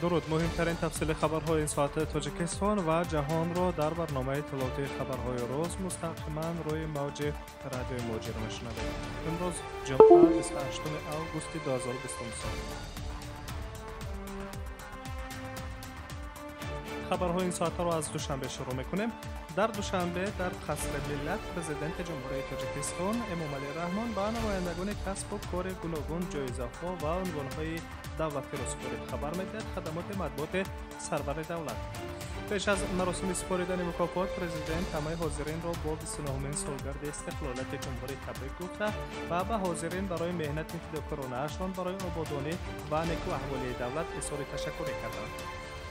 Дуруд, муҳимтарин тафсили хабарҳои ин соати Тоҷикистон ва ҷаҳонро дар барномаи иттилоотии хабарҳои рӯз мустақиман рӯи мавҷи радиои Муҳоҷир мешунавед. Имрӯз ҷумъа, 28 августи 2020 сол. Хабарҳои ин соатаро аз Душанбе шурӯъ мекунем. Дар Душанбе дар Қасри Миллат Президенти Ҷумҳурии Тоҷикистон Эмомалӣ Раҳмон ба намояндагони касбу кори гуногун ҷоизаҳо ва унвонҳои давлатиро супорид. Хабар медиҳад хадамоти матбуоти сарвари давлат. Пеш аз маросими супоридани мукофот президент ҳамаи ҳозиринро бо 29-умин солгарди истиқлолияти ҷумҳурӣ табрик гуфта ва ба ҳозирин барои меҳнати фидокоронаашон барои ободонӣ ва некӯаҳволии давлат изҳори ташаккурӣ карданд.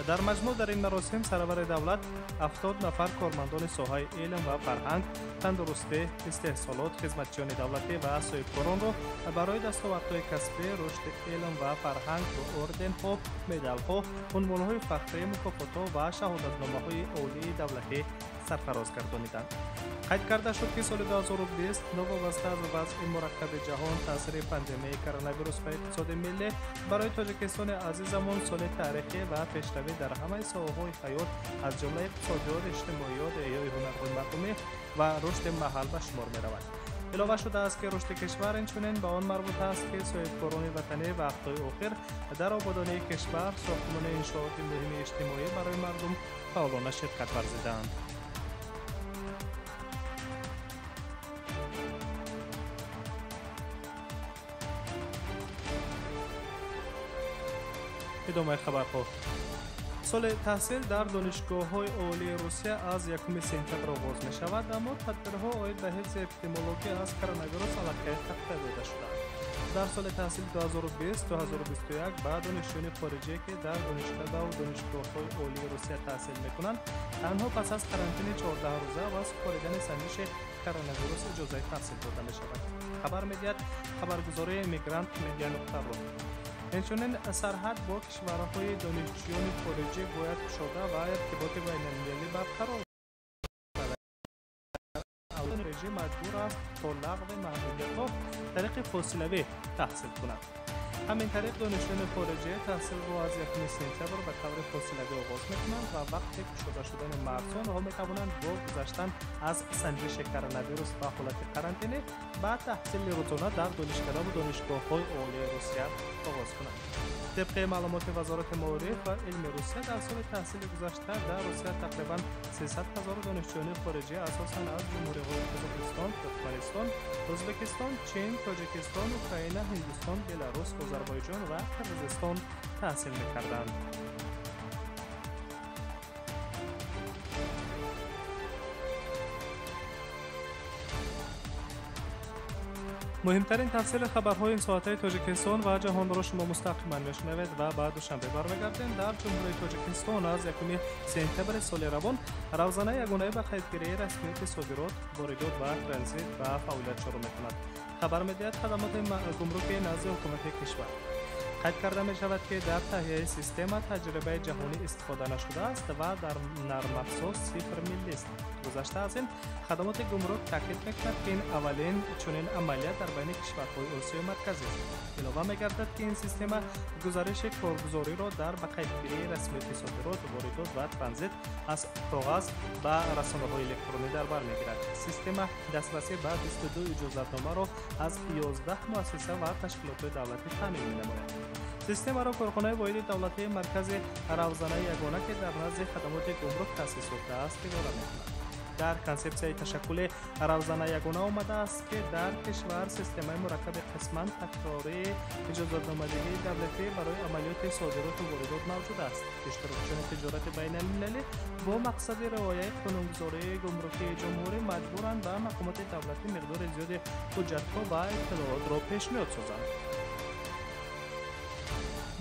Дар маҷмӯъ дар ин маросим сарвари давлат 70 нафар кормандони соҳаи илм ва фарҳанг, тандурустӣ, истеҳсолот, хизматчиёни давлатӣ ва соҳибкоронро барои дастовардҳои касбӣ, рушди илм ва фарҳанг бо орденҳо, медалҳо, унвонҳои фахрӣ, мукофотҳо ва шаҳодатномаҳои олии давлатӣ сарфароз гардониданд. Қайд карда шуд, ки соли 2020 новобаста аз вазъи мураккаби ҷаҳон, таъсири пандемияи коронавирус ба иқтисоди миллӣ барои Тоҷикистони азизамон соли таърихӣ ва пешравӣ дар ҳамаи соҳаҳои ҳаёт, аз ҷумла иқтисодиёт, иҷтимоиёт, эҳёи ҳунарҳои мардумӣ ва рушди маҳал ба шумор меравад. Илова шудааст, ки рушди кишвар инчунин ба он марбут аст, ки соҳибкорони ватанӣ вақтҳои охир дар ободонии кишвар, сохтмони иншооти муҳими иҷтимоӣ барои мардум фаъолона ширкат варзидаанд. Идомаи хабарҳо. Соли таҳсил дар донишгоҳҳои олии Русия аз 1 сентябр оғоз мешавад, аммо тадбирҳо оид ба ҳифзи эпидемиология аз коронавирус аллакай тақвият дода шудаанд. Дар соли таҳсили 2020-2021 ба донишҷӯёни хориҷие, ки дар донишкадаву донишгоҳҳои олии Русия таҳсил мекунанд, танҳо пас аз карантини 14 рӯза ва супоридани санҷиши коронавирус иҷозаи таҳсил дода мешавад. Хабар медиҳад хабаргузории Мигрант Медиа.ру. Инчунин сарҳад бо кишварҳои донишҷӯёни хориҷӣ бояд кушода ва иртиботи байналмилалӣ барқарор шавад. Хориҷӣ маҷбур аст то лағви маҳдудиятҳо тариқи фосилавӣ таҳсил кунад. Ҳамин тариқ донишҷӯёни хориҷӣ таҳсилро аз 1 сентябр ба таври фосилавӣ оғоз мекунанд ва вақти кушода шудани марзҳо онҳо метавонанд бо гузаштан аз санҷиши коронавирус ва ҳолати карантинӣ ба таҳсили рӯзона дар донишкадаву донишгоҳҳои олии Русия оғоз кунанд. Тибқи маълумоти Вазорати маориф ва илми Русия, дар соли таҳсили гузашта дар Русия тақрибан 300 ҳазор донишҷӯёни хориҷӣ асосан аз ҷумҳуриҳои Қазоқистон, Туркманистон, Ӯзбекистон, Чин, Тоҷикистон, Украина, Ҳиндустон, Беларус, Озарбойҷон ва Қирғизистон таҳсил мекарданд. Муҳимтарин тафсили хабарҳои ин соатаи Тоҷикистон ва ҷаҳонро шумо мустақиман мешунавед ва ба Душанбе бармегардем. Дар Ҷумҳурии Тоҷикистон аз 1 сентябри соли равон равзанаи ягонаи ба қайдгирии расмияти содирот, воридот ва транзит ба фаъолият шурӯъ мекунад. Хабар медиҳад хадамоти гумруки назди ҳукумати кишвар. Қайд карда мешавад, ки дар таҳияи система таҷрибаи ҷаҳонӣ истифода нашудааст ва дар нармафзор сифр миллист. Гузашта аз ин, хадамоти гумрук таъкид мекунад, ки ин аввалин чунин амалият дар байни кишварҳои Осиёи Марказист. Илова мегардад, ки ин система гузариши коргузориро дар ба қайдгирии расмияти содирот, воридот ва транзит аз коғаз ба расонаҳои электронӣ дар бар мегирад. Система дастрасӣ ба 22 иҷозатномаро аз 11 муассиса ва ташкилотҳои давлатӣ таъмин менамояд. Системаро корхонаи воҳиди давлатии маркази равзанаи ягона, ки дар назди хадамоти гумрук таъсис ёфтааст, идора мекунад. Дар консепсияи ташаккули равзанаи ягона омадааст, ки дар кишвар системаи мураккаби қисман такрории иҷозатномадиҳии давлатӣ барои амалиёти содироту воридот мавҷуд аст. Иштирокчиёни тиҷорати байналмилалӣ бо мақсади риояи қонунгузории гумрукии ҷумҳурӣ маҷбуранд ба мақомоти давлатӣ миқдори зиёди ҳуҷҷатҳо ва иттилоотро пешниҳод созанд.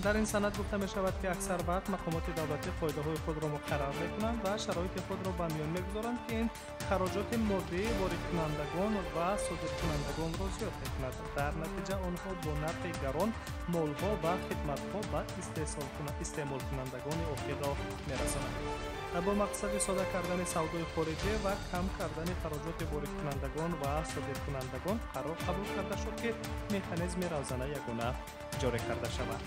Дар ин санад гуфта мешавад, ки аксар вақт мақомоти давлатӣ қоидаҳои худро муқаррар мекунанд ва шароити худро ба миён мегузоранд, ки ин хароҷоти моддии воридкунандагон ва содиркунандагонро зиёд мекунад. Дар натиҷа онҳо бо нархи гарон молҳо ва хидматҳо ба истеъмолкунандагони охирро мерасонанд. Бо мақсади сода кардани савдои хориҷӣ ва кам кардани хароҷоти воридкунандагон ва содиркунандагон қарор қабул карда шуд, ки механизми равзанаи ягона ҷорӣ карда шавад.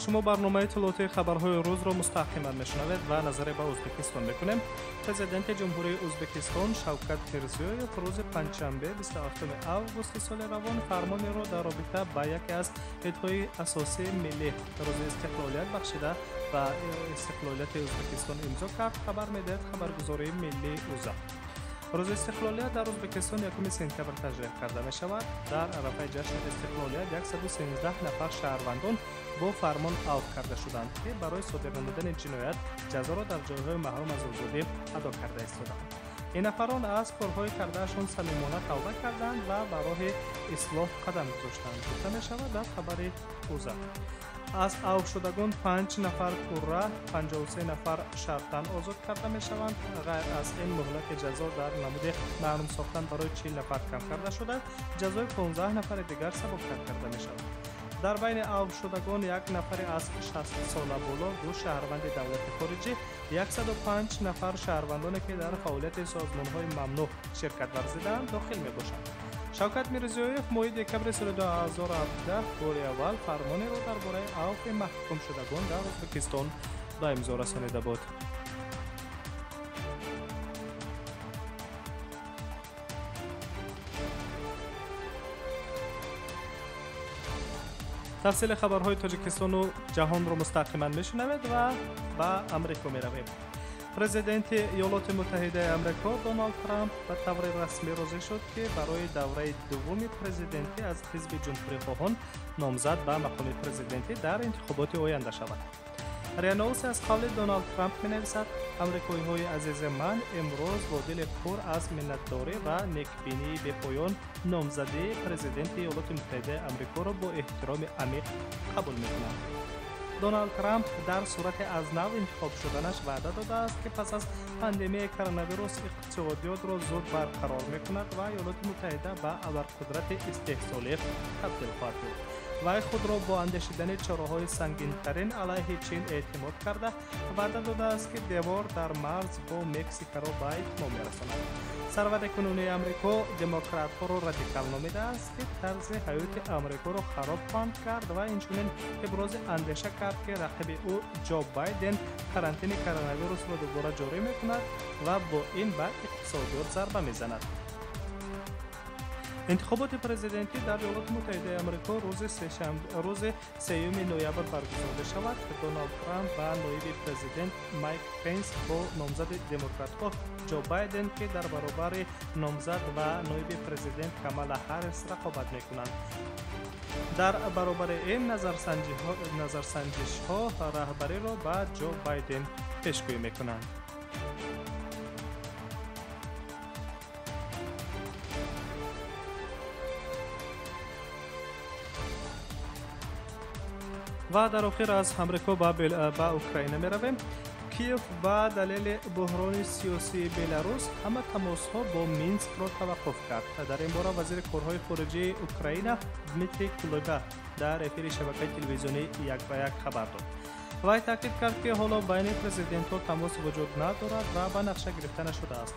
Шумо барномаи иттилоотии хабарҳои рӯзро мустақиман мешунавед ва назаре ба Ӯзбекистон мекунем. Президенти Ҷумҳурии Ӯзбекистон Шавкат Мирзиёев рӯзи панҷшанбе 27 августи соли равон фармонеро дар робита ба яке аз идҳои асосии миллӣ рӯзи истиқлолият бахшида ба истиқлолияти Ӯзбекистон имзо кард, хабар медиҳад хабаргузории миллии УЗА. Рӯзи истиқлолият дар Ӯзбекистон 1 сентябр таҷлил карда мешавад. Дар арафаи ҷашни истиқлолият 113 нафар шаҳрвандон бо фармон авф карда шуданд, ки барои содир намудани ҷиноят ҷазоро дар ҷойҳои маҳрум аз озодӣ адо карда истоданд. Ин нафарон аз корҳои кардаашон самимона тавба карданд ва ба роҳи ислоҳ қадам гузоштанд, гуфта мешавад дар хабари УЗА. Аз авфшудагон 5 нафар пурра, 53 нафар шартан озод карда мешаванд. Ғайр аз ин муҳлати ҷазо дар намуди маҳрум сохтан барои 40 нафар кам карда шуда, ҷазои 15 нафари дигар сабуктар карда мешавад. Дар байни авфшудагон як нафари аз 60 сола боло, 2 шаҳрванди давлати хориҷӣ, 105 нафар шаҳрвандоне ки дар фаъолияти созмонҳои мамнӯъ ширкат варзидаанд, дохил мебошанд. Шавкат Мирзиёев моҳи декабри соли 2017 бори аввал фармонеро дар бораи авфи маҳкумшудагон дар Ӯзбекистон ба имзо расонида буд. Тафсили хабарҳои Тоҷикистону ҷаҳонро мустақиман мешунавед ва ба Амрико меравем. Президенти Иёлоти Муттаҳидаи Амрико Доналд Трамп ба таври расмӣ розӣ шуд, ки барои давраи дуввуми президентӣ аз ҳизби ҷумҳурихоҳон номзад ба мақоми президентӣ дар интихоботи оянда шавад. РИА Новости аз қавли Доналд Трамп менависад: амрикоиҳои азизи ман, имрӯз бо дили пур аз миннатдорӣ ва некбинии бепоён номзадии президенти Иёлоти Муттаҳидаи Амрикоро бо эҳтироми амиқ қабул мекунам. Доналд Трамп дар сурати аз нав интихоб шуданаш ваъда додааст, ки пас аз пандемияи коронавирус иқтисодиётро зуд барқарор мекунад ва Иёлоти Муттаҳида ба абарқудрати истеҳсолӣ табдил хоҳад ёфт. Вай худро бо андешидани чораҳои сангинтарин алайҳи Чин эътимод карда, ваъда додааст, ки девор дар марз бо Мексикаро ба итмом мерасонад. Сарвари кунунии Амрико демократҳоро радикал номидааст, ки тарзи ҳаёти Амрикоро хароб хоҳанд кард ва инчунин ибрози андеша кард, ки рақиби ӯ Ҷо Байден карантини коронавирусро дубора ҷорӣ мекунад ва бо ин ба иқтисодиёт зарба мезанад. Интихоботи президентӣ дар Иёлоти Муттаҳидаи Амрико рӯзи 3 ноябр баргузор мешавад. Доналд Трамп ва ноиби президент Майк Пенс бо номзади демократҳо Ҷо Байден, ки дар баробари номзад ва ноиби президент Камала Ҳаррис рақобат мекунанд. Дар баробари ин назарсанҷишҳо раҳбариро ба Ҷо Байден пешгӯӣ мекунанд. Ва дар охир аз Амрико ба Украина меравем. Киев ба далели буҳрони сиёсии Беларус ҳама тамосҳо бо Минскро таваққуф кард. Дар ин бора вазири корҳои хориҷии Украина Дмитрий Кулеба дар эфири шабакаи телевизионии як ба як хабар дод. Вай таъкид кард, ки ҳоло байни президентҳо тамос вуҷуд надорад ва ба нақша гирифта нашудааст.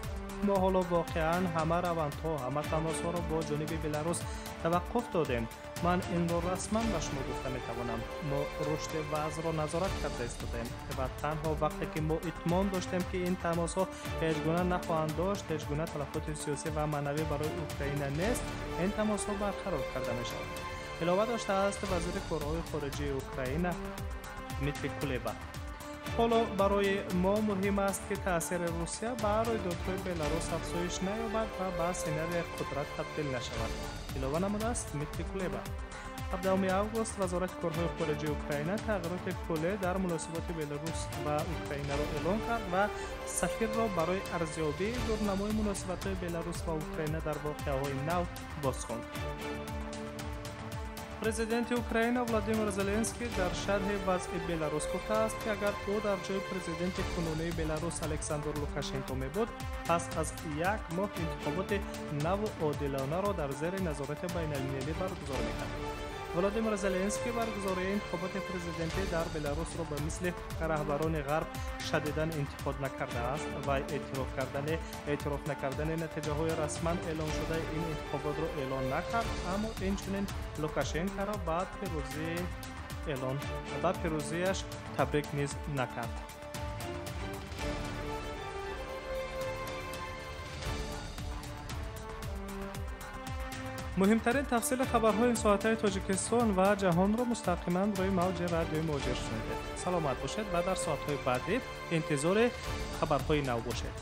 Мо ҳоло воқеан ҳама равандҳо, ҳама тамосҳоро бо ҷониби Беларус таваққуф додем. Ман инро расман ба шумо гуфта метавонам. Мо рушди вазъро назорат карда истодаем ва танҳо вақте ки мо итмом доштем, ки ин тамосҳо ҳеҷ гуна нахоҳанд дошт, ҳеҷ гуна талафоти сиёсӣ ва маънавӣ барои Украина нест, ин тамосҳо барқарор карда мешаванд. Илова доштааст вазири корҳои хориҷии Украина Дмитрий Кулеба. Ҳоло барои мо муҳим аст, ки таъсири Русия ба рӯйдодҳои Беларус афзоиш наёбад ва ба сенарияи қудрат табдил нашавад, илова намудааст Дмитрий Кулеба. 17 август Вазорати корҳои хориҷии Украина тағйироти куллӣ дар муносиботи Беларус ва Украинаро эълон кард ва сафирро барои арзёбии дурнамои муносибатҳои Беларус ва Украина дар воқеаҳои нав бозхонд. Президенти Украина Владимир Зеленский дар шарҳи вазъи Беларус гуфтааст, ки агар ӯ дар ҷои президенти кунунии Беларус Александр Лукашенко мебуд, пас аз як моҳ интихоботи наву одилонаро дар зери назорати байналмилалӣ баргузор мекард. Владимир Зеленский баргузории интихоботи президентӣ дар Беларусро ба мисли раҳбарони ғарб шадидан интиқод накардааст ва эътироф накардани натиҷаҳои расман эълоншудаи ин интихоботро эълон накард, аммо инчунин Лукашенкоро ба пирӯзӣ Эълон ба пирӯзиаш табрик низ накард. Муҳимтарин тафсили хабарҳои ин соатаи Тоҷикистон ва ҷаҳонро мустақиман рӯи мавҷи радиои Муҳоҷир шунидед. Саломат бошед ва дар соатҳои баъдӣ интизори хабарҳои нав бошед.